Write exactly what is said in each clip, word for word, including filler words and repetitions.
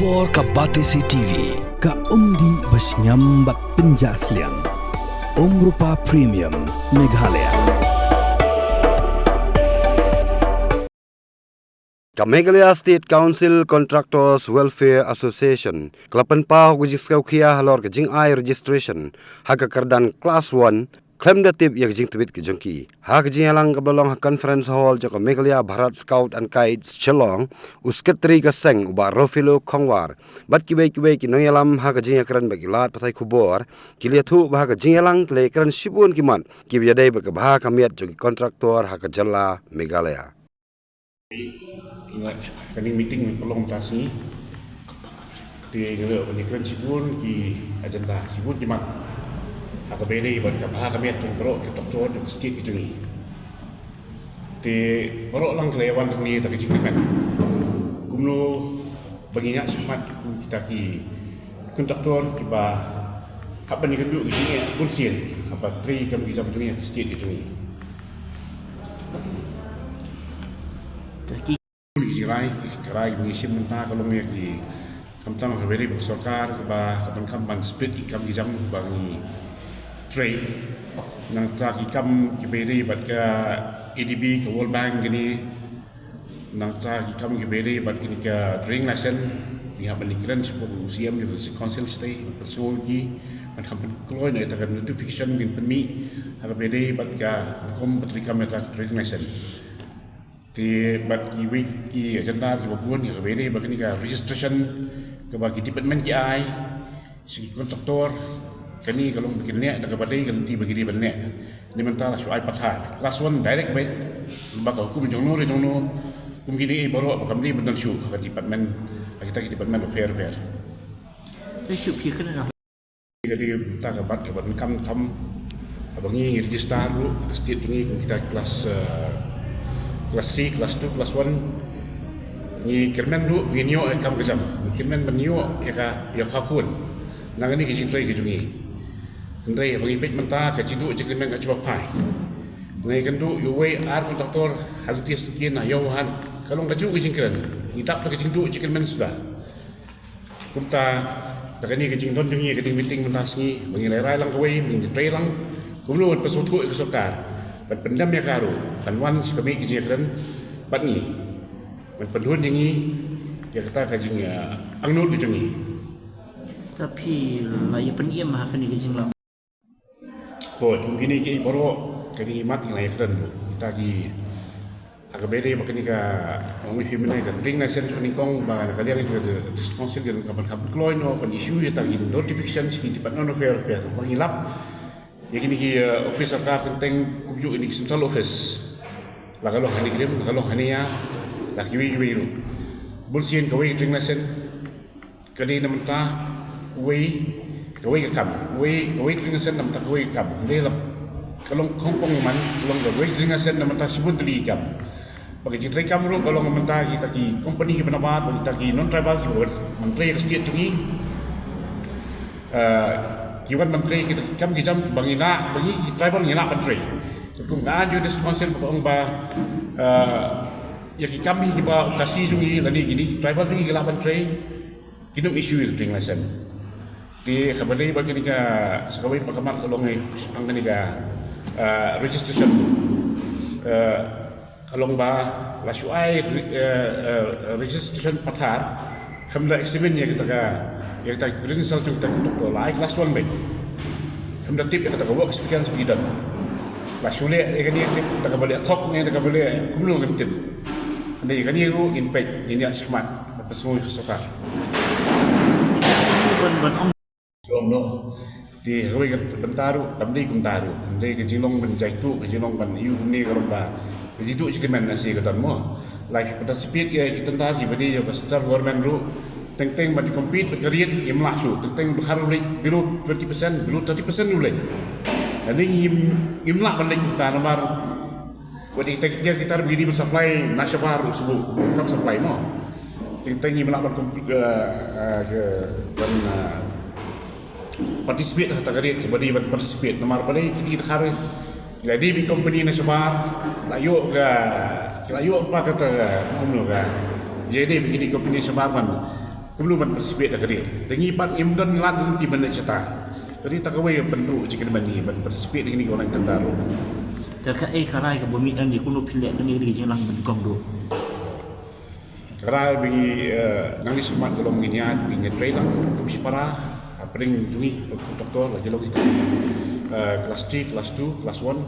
Or ka Batesi T V, ka umdih ba shngiam bad pynjah sliang. Umrupa Premium, Meghalaya. Ka Meghalaya State Council Contractors Welfare Association ka la pynpaw ka jingskhem khia halor ka jingai registration ha ka kyrdan Class One, khlem da tip ïa ka jingtbit ka jong ki. Ha ka jingïalang kaba la long ha Conference Hall jong ka Meghalaya Bharat Scout and Guides Shillong, u Secretary ka seng u Bah Rofilo Khongwar bad kiwei kiwei ki nongïalam ha ka jingïakren bad ki lad pathai khubor ki la ïathuh ba ha ka jingïalang ki la ïakren shibun ki mat kiba ïadei bad ka bha ka miat jong ki contractor ha ka jylla Meghalaya. Kane ka meeting ka long mynta sngi. Te nga la ïakren shibun ki agenda, shibun ki mat ha kaba ïadei bad ka bha ka miat jong baroh ki contractor jong ka state ka jong ngi. Te baroh lang ki la ïawan hangne da ka jingkyrmen kumno ba ngin ïaid shakhmat kum kita ki contractor kiba hap ban ïakynduh ki jingeh bunsien haba trei kam ki jam jong ngi ha ka state ka jong ngi. Ki jingrai, ki rai ba ngi shim mynta ka long ïa ki, khamtam ha kaba ïadei bad ka sorkar kaba ka donkam ban split ki kam ki jam ba ngi trei. Nangta ki kam kiba ïadei bad ka A D B, ka World Bank kine. Nangta ki kam kiba ïadei bad kine ka trading license, ngi hap ban ïakren shaphang u C M, u Council State, ban pynsngew ïa ki, ban kham pynkloi na ïa ka notification ban pynmih ha kaba ïadei bad ka rukom ban trei kam ïa ka trading license. Te bad kiwei ki agenda kiba bun ïa kaba ïadei bad kane ka registration kaba ki department ki ai sha ki contractor. Kane ka long ba kin leh da kaba dei ka lynti ba ki dei ban leh. Ni mynta la shu ai pathar Class One direct beit, ba ka hukum jong no re jong no, kum kine baroh ba kam dei ban don shuh ha ka department, ha kita ki department bapher bapher. Te shu phi kane na Ka dei mynta ka bat kaba donkam, haba ngi ngi register ruh ha ka state jong ngi kum kita ki class, eh, class three, class two, class one. Ngi kyrmen ruh ngin ïoh ïa ka kam ka jam, ngi kyrmen ban ïoh ïa ka, ïa ka khun na kane ka jingtrei ka jong ngi. Hynrei haba ngi peit mynta ka jingduh jingkyrmen ka shu phai. Ngi kynduh ïa uwei ar contractor ha lynti syngkien na ïoh han, ka long kajuh ka jingkren. Ngi dap da ka jingduh jingkyrmen suda. Kumta, da kane ka jingdon jong ngi ha kane ka meeting mynta sngi, ba ngi la rai lang kawei, ba ngi trei lang kumno ban pynsngewthuh ïa ka sorkar, ban pyndem ïa ka ruh, ban wan sha ka miej ka jingkren bad ngi, ban pyndon ïa ngi ïa kata ka jing, eh, angnud ka jong ngi. Ta phi la ïa pynim ha kane ka jinglam. Ko, kum kine kiei baroh, kane ki mat ngi la ïakren ruh. Kita ki, ha kaba ïadei bad kane ka, ong hi mynne ka trading license nyngkong ba na ka liang ka district council ka ban kham kloi noh ban issue ïa kita ki notification sha ki department of welfare ba ngi lap ïa kine ki, eh, office sorkar teng teng kumjuh kine ki central office. La ka long ha NEIGRIHMS, la ka long ha NEIA, la kiwei kiwei ruh. Bun sien kawei trading license ka dei na mynta uwei, kawei ka kam, uwei, kawei trading license na mynta kawei ka kam. Dei la ka long khongpong man, ka long kawei trading license na mynta shibun tylli ki kam. Ba ka jingtrei kam ruh ka long na mynta kita ki company kiba nabar, ba kita ki non tribal kiba wan trei ha ka state jong ngi. Eh, ki wan ban trei kita ki kam ki jam ba ngi lah, ba ngi ki tribal ngi lah ban trei. Kum ka Judicial Council ba ka ong ba, eh, ïa ki kam kiba Khasi jong ngi lane kine tribal jong ngi ki lah ban trei. Kin ym issue ïa ka trading license. Te kaba dei bad kane ka, sa kawei pat ka mat ka long, eh, shaphang kane ka, eh, registration. Eh, ka long ba la shu ai, eh, eh, registration pathar, khlem da examine ïa kata ka, ïa kata ka credential jong kata ka contractor, la ai class one beit. Khlem da tip ïa kata ka work experience ba ki don. La shu leh ïa kane, tip da kaba leh thok ne da kaba leh kumno ngim tip. Hynrei ïa kane ruh ngin peit, ngin ïa shmat. Ka sngew ka sorkar. Ban, ban ong. Ong noh. Te kawei ka bynta ruh kam dei kumta ruh. Kam dei ka jinglong ban jaituh, ka jinglong ban ïoh kumne ka long ba ka jingduh jingkyrmen na shi ka don mo. La ki participate ïa ki tender kiba dei ïa ka central government ruh. Teng teng ban compete bad ka rate ngim lah shuh. Teng teng dkhar u leit below twenty percent, below thirty percent u leit. Hynrei ngim, ngim lah ban leit kumta namar wat ïa kita ki tiar ki tar ba ki dei ban supply na shabar ruh shuh, kam supply mo. Teng teng ngim lah ban comp-, eh, eh, ban, eh, participate ha kata ka rate ba dei ban participate namar balei kine ki dkhar la dei ba company na shabar la ïoh ka, la ïoh ba kata ka, kumno ka, ïa dei ba kine ki company shabar ban Kumno ban participate da ka ri. Te ngi pat ngim don lad lynti ban leit shata. Ka ri ta kawei ban duh jingkyrmen ngi ban participate da kine ki online tender ruh. Te kaei ka rai kaba mih lane kumno phi leh lane kane ka jingïalang ban kongduh? Ka rai ba ngi, eh, nangne shakhmat ka long ngin ïaid, ngin ïatrei lang kum shipara, hapdeng jong ngi ki contractor la ki long kita, eh, class three, class two, class one.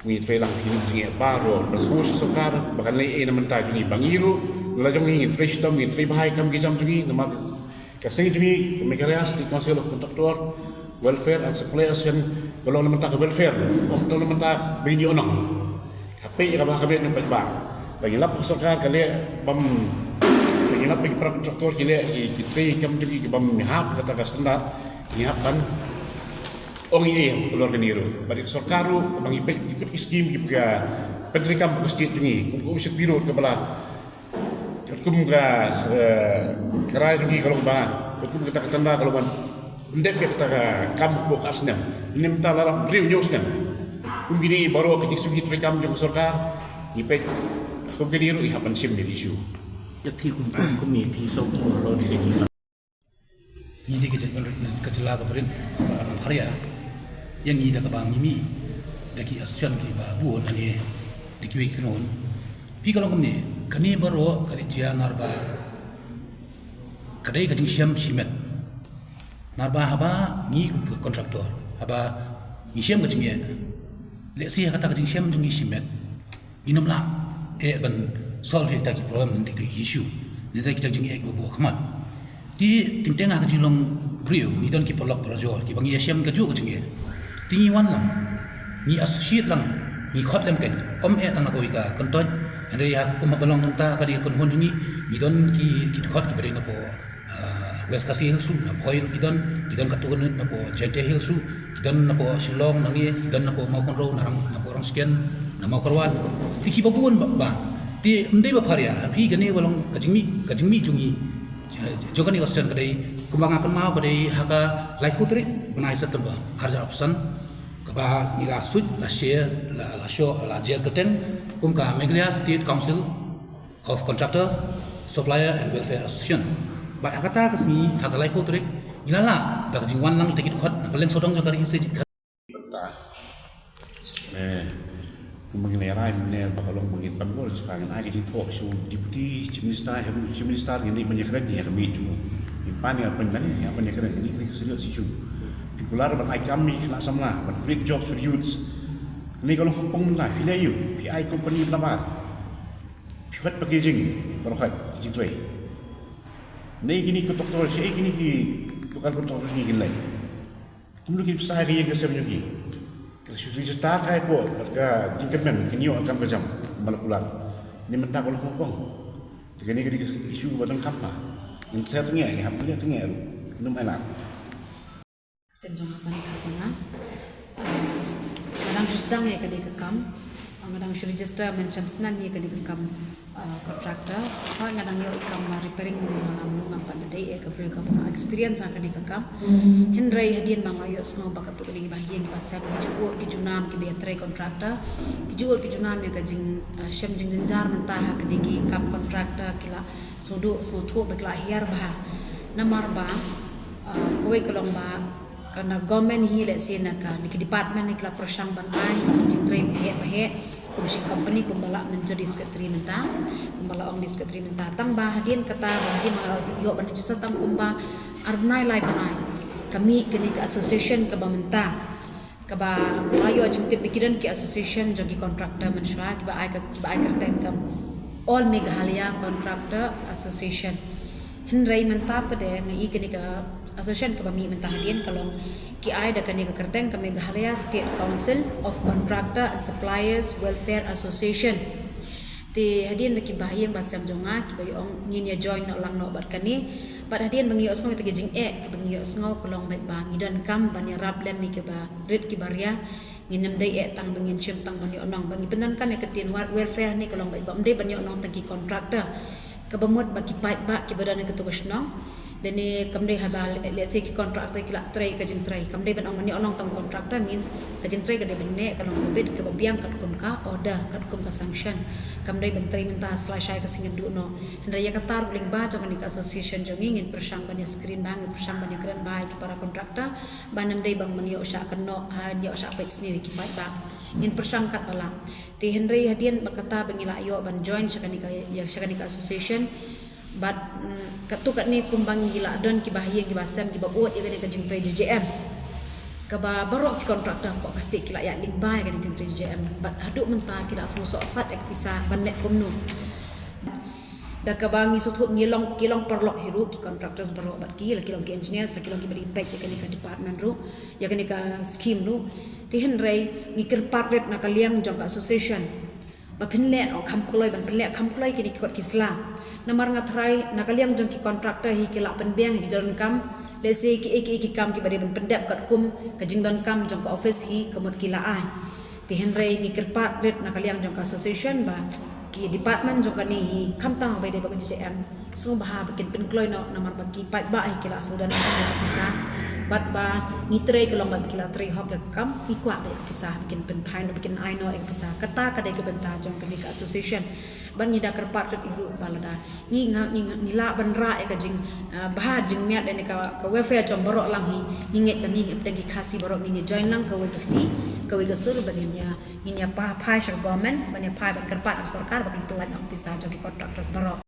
Ngi trei lang kine ki jingeh baroh, ban sngewsih sorkar ba kan leh ei na bynta jong ngi, ba ngi ruh la jong ngi ngin trei shitom, ngin trei bha ïa ki kam ki jam jong ngi. Namar ka seng jong ngi ka Meghalaya State Council of Contractor Welfare and Supplier Association ka long na bynta ka welfare, ym tang na bynta ba ngin ïoh nong. Ka peit ïa kaba ha ka met ngi peit ba ba ngi lap ka sorkar ka leh bam, ba ngi lap ba ki para contractor ki leh ki, ki trei kam jong ki, ki bam hap kata ka standard, ngi hap ban ong ei halor kane ruh. Bad ka sorkar ruh ba ngi peit ki kut ki skim kiba pyntreikam ha ka state jong ngi, kum ka Umshakpi Road kaba la, katkum ka, eh, ka rai jong ngi ka long ba katkum kata ka tender ka long ban pyndep ïa kata ka kam hapoh ka ar snem. Mynta la rap hynriew hynñiew snem. Kum kine baroh ki jingsngew treikam jong ka sorkar ngi peit kum kane ruh ngi hap ban shim ïa ka issue. Te phi kum, kum, kum ïa phi sngewbha halor kane ka jingïalang? Ngi dei ka jylla, ka jylla kaba rit, ba nang pharia. Ïa ngi da kaba ngi mih da ki association kiba bun hangne da kiwei ki kynhun. Phi, ka long kumne, kane baroh ka dei jia namar ba ka dei ka jingshem shimet. Namar ba haba ngi kum ki contractor, haba ngi shem ka jingeh, lehse ha kata ka jingshem jong ngi shimet, ngin ym lah eh ban solve ïa kita ki problem, ïa kita ki issue, ïa kita ki jingeh kiba bun khmat. Te teng teng ha ka jinglong briew ngi don ki paralok parajor kiba ngi ïashem kajuh ka jingeh. Te ngi wan lang, ngi associate lang, ngi khot lem kein, ym eh tang na kawei ka kyntoit. Hynrei ha kum ha ka long mynta ka dei ka kynhun jong ngi, ngi don ki, ki dkhot kiba dei napoh, ah, West Khasi Hills ruh, na Bhoi ruh ki don, ki don katto katne napoh Jaintia Hills ruh, ki don napoh Shillong nangne, ki don napoh Mawkynrew, na Rang, napoh Rangshken, na Mawkyrwat. Te kiba bun ba, ba. Te ym dei ba pharia, phi, kane ba long ka jingmih, ka jingmih jong ngi jong kane ka session ka dei, kumba nga kynmaw ka dei ha ka laiphew tarik bnai September arhajar arphew san, kaba ngi la suit, la share, la, la shoh, la jer kyrteng kum ka Meghalaya State Council of Contractor, Supplier and Welfare Association. Bad ha kata ka sngi, ha ka laiphew tarik, ngi la lah da ka jingwan lang ïa kita ki dkhot na ka liang sawdong jong ka ri Khasi. Bynta. Eh, kumba ngi la rai mynne ba ka long ba ngin pan bor, sa ngin ai ka jingthoh sha u Deputy Chief Minister, ha u Chief Minister ngin dei ban ïakren ïa ka mei jong u. Ngin pan ïa pynban ïa ban ïakren, ngin dei ka serious issue. Phi kular ban ai kam ïa ki khynnah samla, ban create jobs for youths. Kane ka long hapdeng mynta, phi leh aïu, phi ai company ba nabar. Phi khot packaging, baroh khot ki jingtrei. Nei kine ki contractor, shaei kine ki local contractor kin leit. Kumno kin pynshai ka ïing ka sem jong ki? Ka shu register ka hapoh ka jingkyrmen, kin ïoh kam ka jam ba la kular. Ni mynta ka long hapdeng. Te kane ka dei ka issue ba donkam ba ngin share tyngia, ngin hap tyngia ruh. Ngim ai lad. Kyrteng jong nga Sani Kharjanga. Ah, nga dang shu sdang ïa kane ka kam. Ah, nga dang shu register mynshem snem ïa kane ka kam, ah, contractor. Hooid, nga dang ïoh ïa ka kam, ah, repairing, mynne ma nga mynno ngam pat dei ïa ka briew kaba nga experience ha kane ka kam. Hynrei hadien ba nga ïohsngew ba katto katne kiba ha ïing kiba sem, ki ju-ur ki junam kiba ïatrei contractor, ki ju-ur ki junam ïa ka jing, ah, shem jingjynjar mynta ha kane ki kam contractor, ki la sngewduh sngewthuh ba ki la hiar bha. Namar ba, ah, kawei ka long ba ka na government hi, lehse na kane ki department hi, ki la pyrshang ban ai ki jingtrei baheh baheh, kum shi company, kumba la mynjur da i secretary mynta, kumba la ong da i secretary mynta. Tang ba hadien kata, ba hadien ba nga ïoh ban register tang kumba ar bnai lai bnai, ka mih kane ka association kaba mynta, kaba la ïoh jingtip ba ki don ki association jong ki contractor mynshuwa, kiba ai ka, kiba ai kyrteng ka All Meghalaya Contractor Association. Hynrei mynta pat de nga i kane ka association kaba mih mynta hadien ka long, ki ai da kane ka kyrteng ka Meghalaya State Council of Contractor and Suppliers Welfare Association. Te hadien ba ki bahaïing bahasem jong nga kiba ïa ong ngin ïa join noh lang noh bad kane, bad hadien ba ngi ïohsngew ïa kita ki jingeh kiba ngi ïohsngew, ka long beit ba ngi donkam ban ïarap lem ïa kiba rit kiba ria. Ngin ym dei eh tang ba ngin shim tang ban ïoh nong, ba ngi pyndonkam ïa ka ktien wel-, welfare ne ka long beit ba ym dei ban ïoh nong tang ki contractor. Kaba mut ba ki paidbah kiba don ha kato ka shnong, Lane kam dei haba, let's say, ki contractor ki la trei ka jingtrei. Kam dei ban ong mynne ong tang contractor means ka jingtrei ka dei ban neh, ka long bit kaba biang katkum ka order, katkum ka sanction. Kam dei ban trei mynta sla shai ka sngi duh noh. Hynrei ïa kata ruh lyngba jong kane ka association jong ngi ngin pyrshang ban ïa screen bha, ngin pyrshang ban ïa kren bha ïa ki para contractor. Ba ym dei ban ym ïoh shah kynnoh, ha, ym ïoh shah peit sniew ïa ki paidbah. Ngin pyrshang katba lah. Te hynrei hadien ba kata ba ngi la ïoh ban join sha kane ka, ïa, sha kane ka association. Bad, mm, katto katne kumba ngi la don kiba ha ïing kiba sem kiba ud ïa kane ka jingtrei J J M. Kaba baroh ki contractor hapoh ka state ki la ïaid lyngba ïa kane ka jingtrei J J M. Bad haduh mynta ki la sngewsohsat ïa ka pisa ban leh kumno. Da kaba ngi sngewthuh ngi long, ki long paralok hi ruh ki contractors baroh bad ki la ki long ki engineers, la ki long kiba dei peit ïa kane ka department ruh, ïa kane ka scheme ruh. Te hynrei ngi kyrpad rit na ka liang jong ka association ba pynleh noh kham kloi, ban pynleh kham kloi kine ki kot ki sla. Namar nga tharai na ka liang jong ki contractor hi ki la pynbiang hi ki jingdonkam, let's say kiei kiei ki kam kiba dei ban pyndep katkum ka jingdonkam jong ka office hi ka mut ki la ai. Te hynrei ngi kyrpad rit na ka liang jong ka association ba ki department jong kane hi, khamtam ba dei ba ka J J M, sngewbha ba kin pynkloi noh namar ba ki paidbah hi ki la sngewdon ïa ka pisa. Bad ba ngi trei ka long ba ki la trei hok ïa ka kam, ngi kwah ba ïa ka pisa ba kin pynphai noh, ba kin ai noh ïa ka pisa. Kata ka dei ka bynta jong kane ka association. Bad ngi da kyrpad rit hi ruh ba lada ngi nga, ngi, ngi lah ban rah ïa ka jing, ah, bha jingmiat lane ka, ka welfare jong baroh lang hi. Ngi ngeit ba ngi, ngi pdeng ki Khasi baroh ngin ïa join lang kawei ka kti, kawei ka sur ba ngin ïa, ngin ïa pa, phai sha ka government, ban ïa phai ban kyrpad ha ka sorkar ba kan pynlait noh ka pisa jong ki contractors baroh.